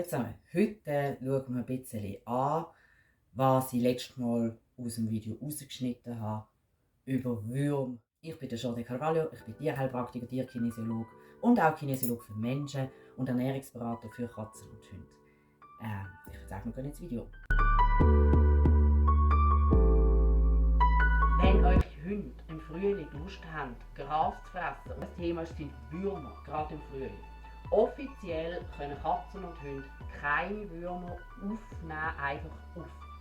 Hallo zusammen, heute schauen wir ein bisschen an, was ich letztes Mal aus dem Video rausgeschnitten habe über Würmer. Ich bin der Jordi Carvalho, ich bin Tierheilpraktiker, Tierkinesiologe und auch Kinesiologe für Menschen und Ernährungsberater für Katzen und Hunde. Ich würde sagen, wir gehen ins Video. Wenn eure Hunde im Frühling Lust haben, Gras zu fressen, und das Thema sind Würmer, gerade im Frühling. Offiziell können Katzen und Hunde keine Würmer aufnehmen, einfach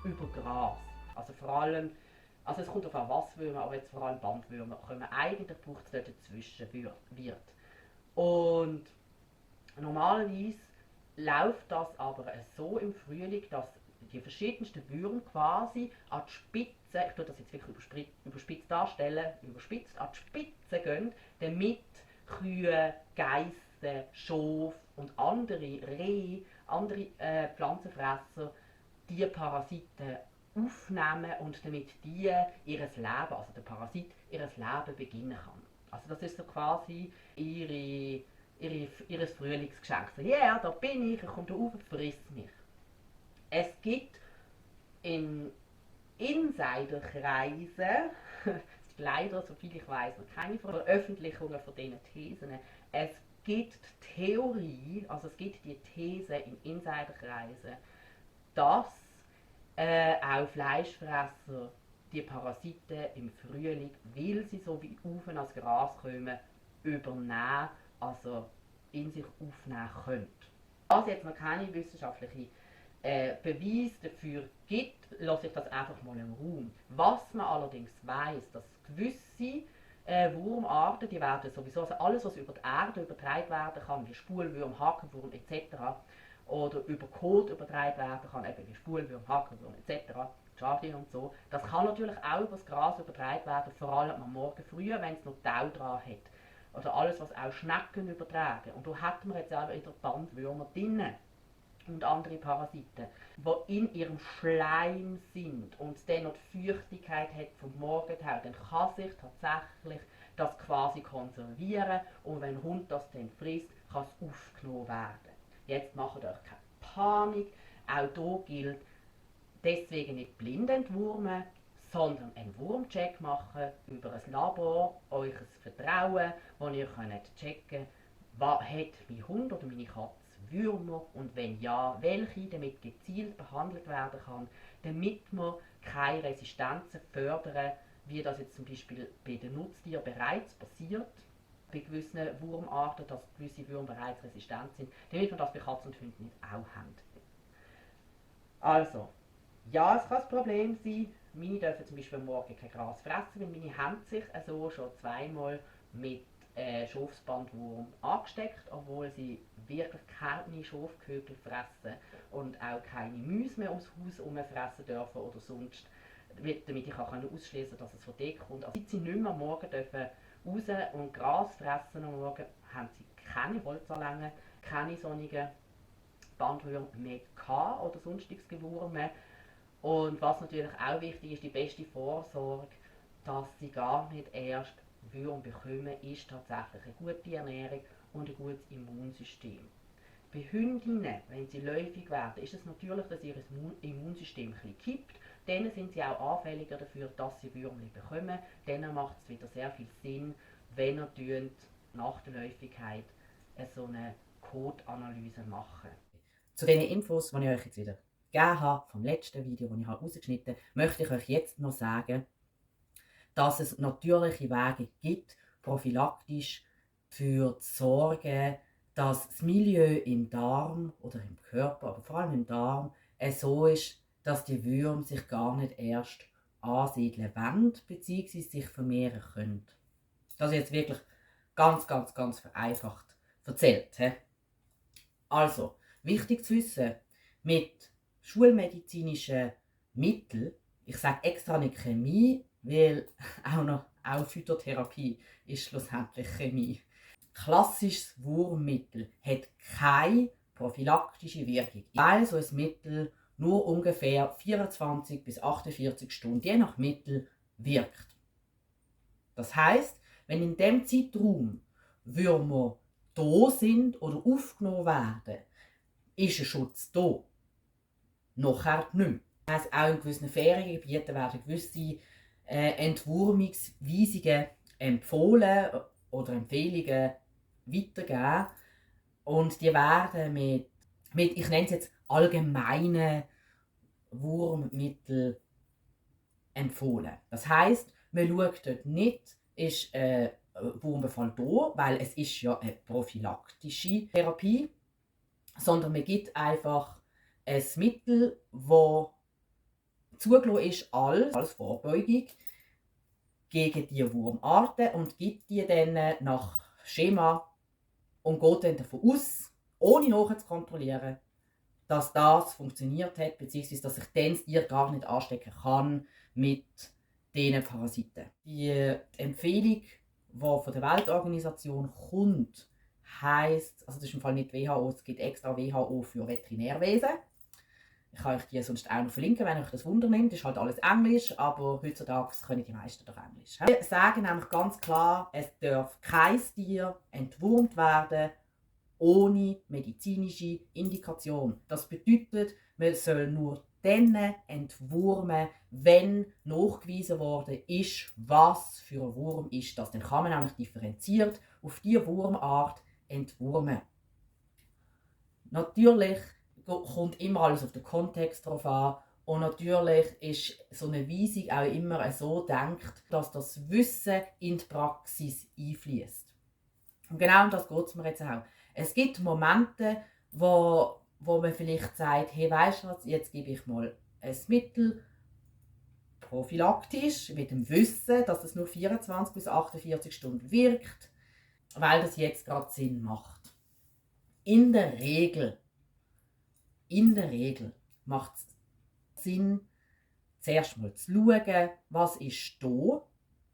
über Gras. Also vor allem, es kommt auf was Würmer, aber jetzt vor allem Bandwürmer kommen. Eigentlich braucht es dort dazwischen Wirt. Und normalerweise läuft das aber so im Frühling, dass die verschiedensten Würmer quasi an die Spitze, ich tue das jetzt wirklich überspitzt darstellen, überspitzt an die Spitze gehen, damit Kühe, Geissen, Schof und andere Rehe, andere Pflanzenfresser die Parasiten aufnehmen und damit die ihres Leben, also der Parasit, ihres Leben beginnen kann. Also das ist so quasi ihres Frühlingsgeschenk. So, ja, da bin ich komme da rauf, friss mich. Es gibt in Insiderkreisen, leider, soviel ich weiß, noch keine Veröffentlichungen von diesen Thesen. Es gibt Theorie, also es gibt die These in Insiderkreisen, dass auch Fleischfresser die Parasiten im Frühling, weil sie so wie Ufen als Gras kommen, übernehmen, also in sich aufnehmen können. Da es jetzt noch keine wissenschaftliche Beweis dafür gibt, lasse ich das einfach mal im Raum. Was man allerdings weiß, dass gewisse Wurmarten, die werden sowieso, also alles was über die Erde übertragen werden kann, wie Spulwürm, Hakenwurm etc., oder über Kot übertragen werden kann, eben wie Spulwürm, Hakenwurm etc., Schadling und so, das kann natürlich auch über das Gras übertragen werden, vor allem am Morgen früh, wenn es noch Tau dran hat. Oder alles, was auch Schnecken übertragen. Und da hat man jetzt auch wieder Bandwürmer drinnen und andere Parasiten, die in ihrem Schleim sind und dann noch die Feuchtigkeit hat vom Morgentau, dann kann sich tatsächlich das quasi konservieren und wenn ein Hund das dann frisst, kann es aufgenommen werden. Jetzt macht euch keine Panik, auch hier gilt, deswegen nicht blind entwurmen, sondern einen Wurmcheck machen über ein Labor, euch ein Vertrauen, wo ihr könnt checken könnt, hat mein Hund oder meine Katze Würmer und wenn ja, welche, damit gezielt behandelt werden kann, damit man keine Resistenzen fördern, wie das jetzt zum Beispiel bei den Nutztieren bereits passiert, bei gewissen Wurmarten, dass gewisse Würmer bereits resistent sind, damit man das bei Katzen und Hunden nicht auch haben. Also, ja, es kann ein Problem sein. Meine dürfen zum Beispiel am Morgen kein Gras fressen, weil meine haben sich also schon zweimal mit Schafsbandwurm angesteckt, obwohl sie wirklich keine Schafkögel fressen und auch keine Mäuse mehr ums Haus herum fressen dürfen oder sonst, damit ich auch ausschließen kann, dass es von dort kommt. Also, seit sie nicht mehr am Morgen dürfen raus und Gras fressen am Morgen, haben sie keine Holzanlängen, keine sonnigen Bandwürmer mehr gehabt oder sonstiges Gewurm mehr. Und was natürlich auch wichtig ist, die beste Vorsorge, dass sie gar nicht erst Würmer bekommen, ist tatsächlich eine gute Ernährung und ein gutes Immunsystem. Bei Hündinnen, wenn sie läufig werden, ist es natürlich, dass ihr Immunsystem ein kippt. Dann sind sie auch anfälliger dafür, dass sie Würmer bekommen. Dann macht es wieder sehr viel Sinn, wenn ihr nach der Läufigkeit so eine Kotanalyse machen. Zu den Infos, die ich euch jetzt wieder gegeben habe, vom letzten Video, das ich herausgeschnitten habe, möchte ich euch jetzt noch sagen, dass es natürliche Wege gibt, prophylaktisch für zu sorgen, dass das Milieu im Darm oder im Körper, aber vor allem im Darm, so ist, dass die Würmer sich gar nicht erst ansiedeln wollen, bzw. sich vermehren können. Das ist jetzt wirklich ganz vereinfacht erzählt. He? Also, wichtig zu wissen, mit schulmedizinischen Mitteln, ich sage extra nicht Chemie, weil auch Phytotherapie ist schlussendlich Chemie. Klassisches Wurmmittel hat keine prophylaktische Wirkung, weil so ein Mittel nur ungefähr 24 bis 48 Stunden je nach Mittel wirkt. Das heißt, wenn in dem Zeitraum Würmer da sind oder aufgenommen werden, ist ein Schutz da. Nachher nicht mehr. Das heisst, auch in gewissen Feriengebieten werden gewisse Entwurmungsweisungen empfohlen oder Empfehlungen weitergegeben. Und die werden mit ich nenne es jetzt allgemeinen Wurmmitteln empfohlen. Das heisst, man schaut dort nicht, ist ein Wurmbefall da, weil es ist ja eine prophylaktische Therapie, sondern man gibt einfach ein Mittel, das zugelassen ist als Vorbeugung gegen diese Wurmarten und gibt die dann nach Schema und geht dann davon aus, ohne nachzukontrollieren, dass das funktioniert hat, bzw. dass sich dann das Tier gar nicht anstecken kann mit diesen Parasiten. Die Empfehlung, die von der Weltorganisation kommt, heisst, also das ist im Fall nicht WHO, es gibt extra WHO für Veterinärwesen. Ich kann euch die sonst auch noch verlinken, wenn euch das Wunder nimmt. Das ist halt alles Englisch, aber heutzutage können die meisten doch Englisch. Wir sagen nämlich ganz klar, es darf kein Tier entwurmt werden ohne medizinische Indikation. Das bedeutet, man soll nur dann entwurmen, wenn nachgewiesen worden ist, was für ein Wurm ist das. Dann kann man nämlich differenziert auf diese Wurmart entwurmen. Natürlich kommt immer alles auf den Kontext drauf an. Und natürlich ist so eine Weisung auch immer so gedacht, dass das Wissen in die Praxis einfließt. Und genau um das geht es mir jetzt auch. Es gibt Momente, wo man vielleicht sagt, hey, weißt du was, jetzt gebe ich mal ein Mittel prophylaktisch mit dem Wissen, dass es nur 24 bis 48 Stunden wirkt, weil das jetzt gerade Sinn macht. In der Regel macht es Sinn, zuerst mal zu schauen, was ist da,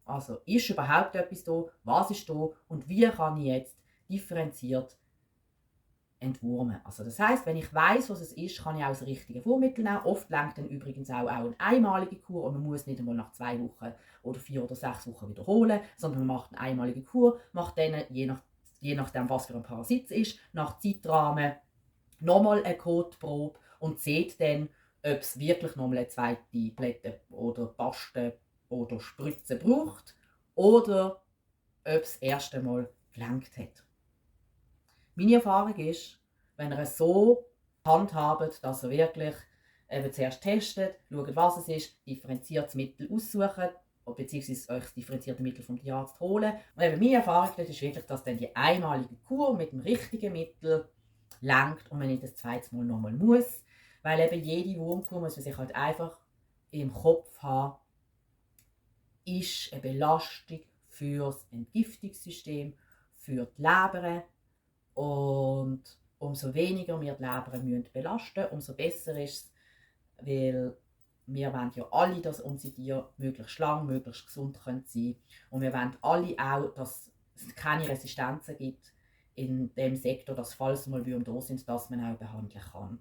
also ist überhaupt etwas da, was ist da und wie kann ich jetzt differenziert entwurmen. Also das heisst, wenn ich weiss, was es ist, kann ich auch das richtige Wurmmittel nehmen. Oft reicht dann übrigens auch eine einmalige Kur und man muss nicht einmal nach 2 Wochen oder 4 oder 6 Wochen wiederholen, sondern man macht eine einmalige Kur, macht dann, je nachdem was für ein Parasit es ist, nach Zeitrahmen nochmal eine Kotprobe und sieht dann, ob es wirklich nochmal eine zweite Tablette oder Paste oder Spritze braucht oder ob es das erste Mal gelangt hat. Meine Erfahrung ist, wenn ihr es so handhabt, dass ihr wirklich zuerst testet, schaut, was es ist, differenziertes Mittel aussucht, beziehungsweise euch das differenzierte Mittel vom Tierarzt holen. Und eben meine Erfahrung ist wirklich, dass dann die einmalige Kur mit dem richtigen Mittel langt und man nicht das zweite Mal nochmal muss. Weil eben jede Wurmkur muss man sich halt einfach im Kopf haben, ist eine Belastung für das Entgiftungssystem, für die Leber. Und umso weniger wir die Leber belasten müssen, umso besser ist es, weil wir wollen ja alle, dass unsere Tiere möglichst lang, möglichst gesund sein können. Und wir wollen alle auch, dass es keine Resistenzen gibt in dem Sektor, dass falls mal Würmer da sind, dass man auch behandeln kann.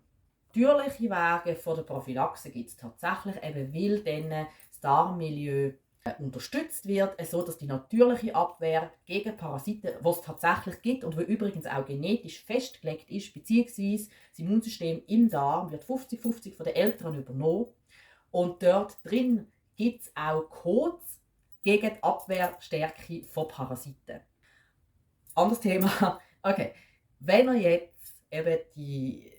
Natürliche Wege von der Prophylaxe gibt es tatsächlich, eben weil dann das Darmmilieu unterstützt wird, so dass die natürliche Abwehr gegen Parasiten, die es tatsächlich gibt und die übrigens auch genetisch festgelegt ist, beziehungsweise das Immunsystem im Darm wird 50-50 von den Eltern übernommen und dort drin gibt es auch Codes gegen die Abwehrstärke von Parasiten. Anderes Thema. Okay, wenn ihr jetzt eben die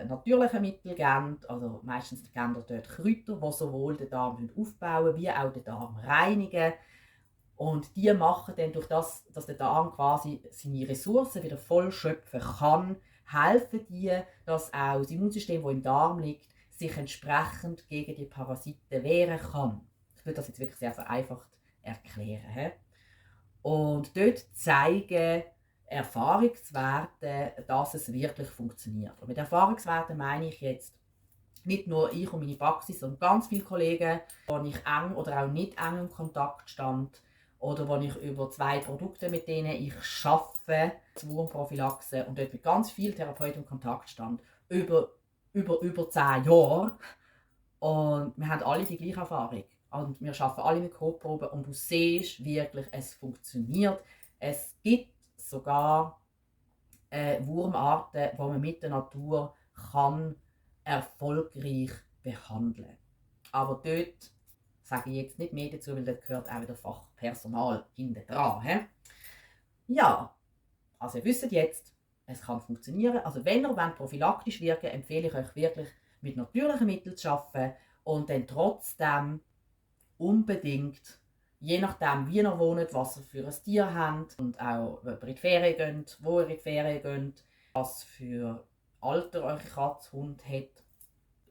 natürlichen Mittel gebt, also meistens gebt ihr dort Kräuter, die sowohl den Darm aufbauen wie auch den Darm reinigen. Und die machen dann durch das, dass der Darm quasi seine Ressourcen wieder voll schöpfen kann, helfen die, dass auch das Immunsystem, das im Darm liegt, sich entsprechend gegen die Parasiten wehren kann. Ich würde das jetzt wirklich sehr vereinfacht erklären. Und dort zeigen Erfahrungswerte, dass es wirklich funktioniert. Und mit Erfahrungswerten meine ich jetzt nicht nur ich und meine Praxis, sondern ganz viele Kollegen, wo ich eng oder auch nicht eng im Kontakt stand oder wo ich über 2 Produkte, mit denen ich arbeite, zur Wurmprophylaxe und dort mit ganz vielen Therapeuten in Kontakt stand, über 10 Jahre. Und wir haben alle die gleiche Erfahrung. Und wir arbeiten alle mit Kotproben und du siehst wirklich, es funktioniert. Es gibt sogar Wurmarten, die man mit der Natur kann erfolgreich behandeln kann. Aber dort sage ich jetzt nicht mehr dazu, weil dort gehört auch wieder Fachpersonal hinten dran. Ja, also ihr wisst jetzt, es kann funktionieren. Also wenn ihr prophylaktisch wirken wollt, empfehle ich euch wirklich mit natürlichen Mitteln zu arbeiten und dann trotzdem unbedingt, je nachdem wie ihr wohnt, was ihr für ein Tier habt und auch ob ihr in die Ferien geht, wo ihr in die Ferien geht, was für Alter eure Katze, Hund hat,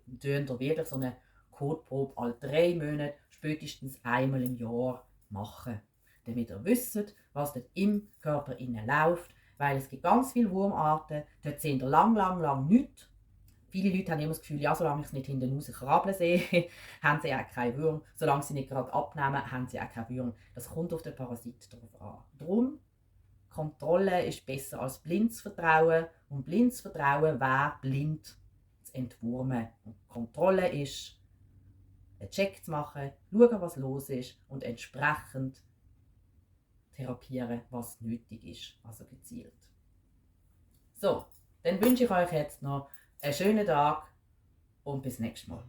tun ihr wirklich so eine Kotprobe alle 3 Monate, spätestens einmal im Jahr machen. Damit ihr wisst, was dort im Körper innen läuft, weil es gibt ganz viele Wurmarten, dort sehen ihr lang nichts. Viele Leute haben immer das Gefühl, ja, solange ich es nicht hinten raus krabbeln sehe, haben sie auch keinen Wurm. Solange sie nicht gerade abnehmen, haben sie auch keinen Wurm. Das kommt auf den Parasit drauf an. Darum, Kontrolle ist besser als blindes Vertrauen. Und blindes Vertrauen wäre blind zu entwurmen. Und Kontrolle ist, einen Check zu machen, schauen, was los ist und entsprechend therapieren, was nötig ist, also gezielt. So, dann wünsche ich euch jetzt noch einen schönen Tag und bis nächstes Mal.